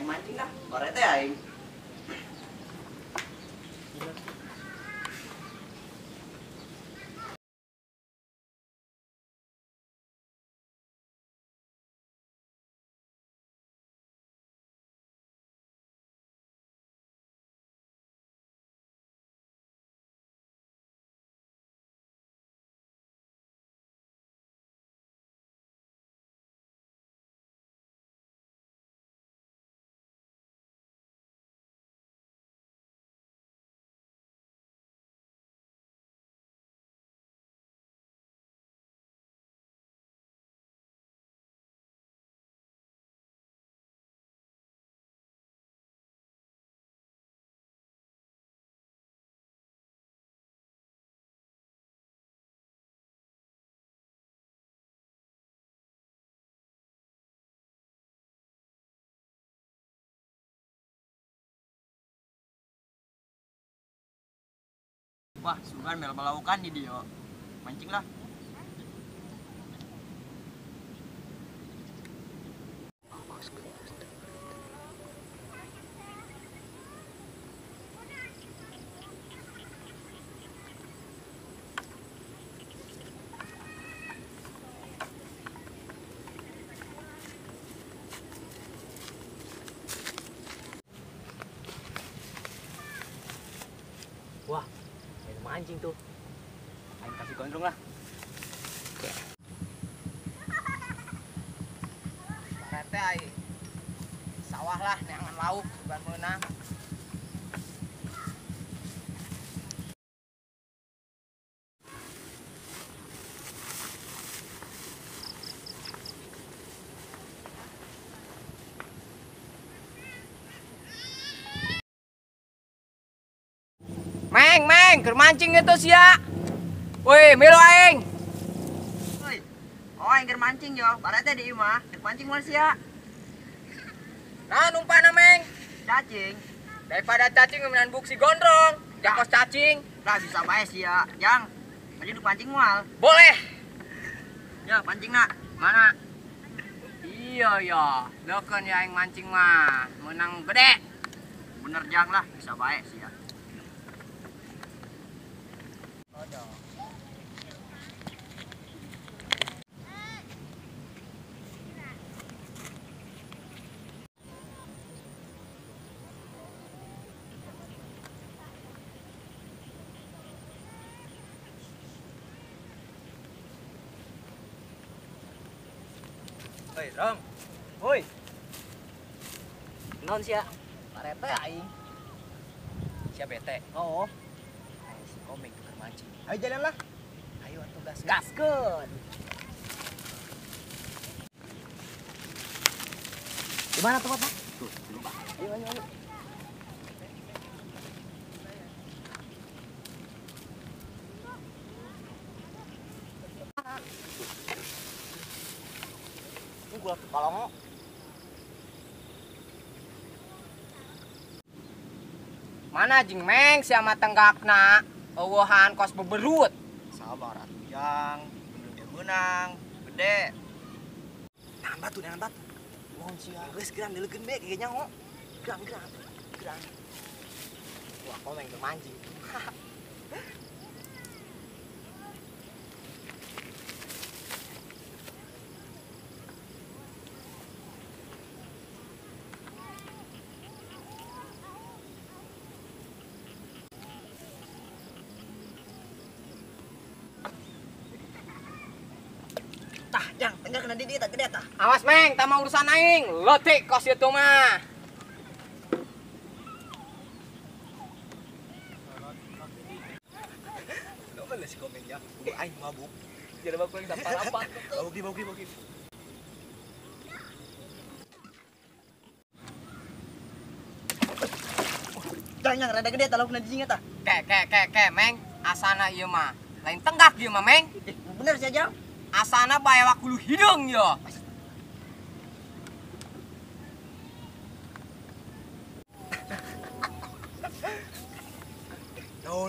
Aing mancing lah, barete aing. Wah, sugan mel balaukan di dia. Mancing lah. Wah, mancing tuh. Aing kasih gondrong lah. Barete aing. Sawah lah neangan lauk sugan meunang. Meng, meng, keur mancing itu sia. Woi, milu aing. Woi. Oh, aing keur mancing yo. Barete di imah, keur mancing moal sia. Nah, numpana meng. Cacing. Daripada cacing meunan buk si gondrong. Jakos cacing. Lah bisa bae sia. Jang, aja duk mancing moal. Boleh. Ya, pancing nak. Mana? Iya ya, leukeun ya aing mancing mah, meunang gede. Bener jang lah, bisa bae sia. Hoi, Rom. Hoi. Non sia. Parete aing. Sia bete. Oh. Aing si komeng keur mancing. Ayo jalan lah. Ayo atuh gas. Gaskeun. Di mana tuh, Pak? Tuh, lupa. Ayo, ayo, ayo. Gua kalongo. Mana jeung meng sia mah tenggakna eueuhan kos beberut. Sabar atuh jang, bener meunang, gede. Nahan batu, nahan batu. Mohon sia, geus gerang dileukeun be kayaknya nyaho. Gerang, gerang, gerang. Wah, komeng teu mancing. Tah, jang, tenggak kena di dia tak gede tah. Awas meng, tama urusan aing. Leutik kos ieu mah. Lo si komeng ya, udah aing mabuk. Jadi baku yang sampah-sampah. Bauki, bauki, bauki. Jang, jang, rada gede tah laukna dijing eta. Ke, ke, ke, ke, meng. Asana ieu mah. Lain tenggak ieu mah, meng. Bener sih, Jang. Asana bae wakulu hidung yo.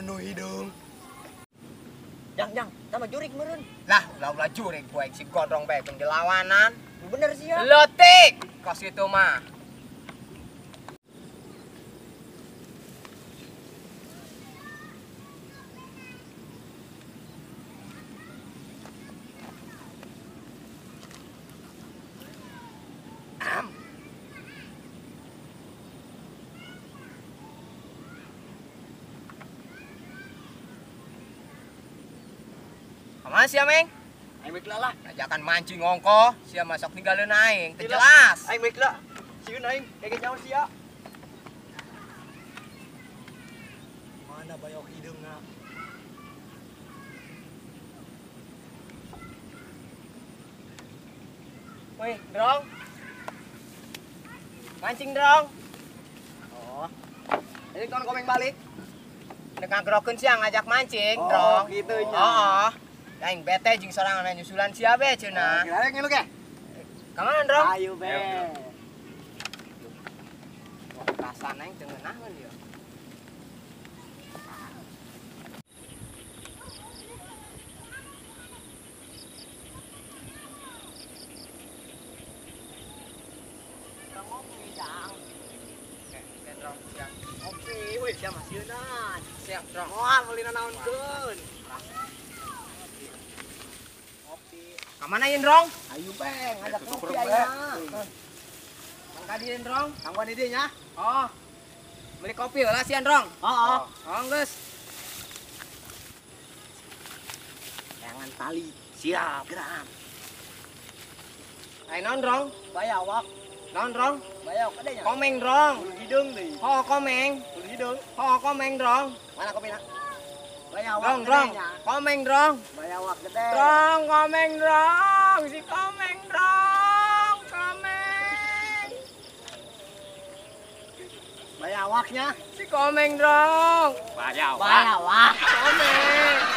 No hidung. Jang, jang, tambah jurik meureun. Lah, ulah-ulah jurik gue si gondrong bae tong dilawanan. Bener sih ya. Leutik kos itu mah. Kamana sia, Meng? Aing baik lah. Ajakan mancing ongko, sia masuk ninggalin aing, teu jelas. Aing baik lah. Sieun aing, kayak nyawa sia. Mana bayok hideungna? Woi, Drong. Mancing, Drong. Oh. Ini kawan komeng balik. Nek ngagrokeun sia ngajak mancing, Drong. Oh, gitu nya. Heeh. Aing bete jeung sorangan nyusulan sia be cenah. Oh, ayo ngilu ke. Ka mana, Drong? Ayo be. Wah, rasana aing teu ngeunaheun ieu. Siap, Drong. Moal meuli nanaonkeun. Ngopi. Ka mana ieu, Drong? Ayo beng, ngajak ngopi ayeuna. Mang ka dieu, Drong. Tangguan di dieu nya. Oh. Beli kopi heula sia, Drong. Heeh. Oh, geus. Jangan tali. Siap, gerak. Ayo naon, Drong? Bayawak. Naon, Drong? Bayawak ada nya. Komeng, Drong. Bulu hideung deui. Oh, komeng. Bulu hideung. Oh, komeng, Drong. Mana kopina? Bayawak. Drong, Drong. Komeng, Drong. Bayawak gede. Drong, komeng, Drong. Si komeng, Drong. Komeng. Bayawaknya. Si komeng, Drong. Bayawak. Komeng.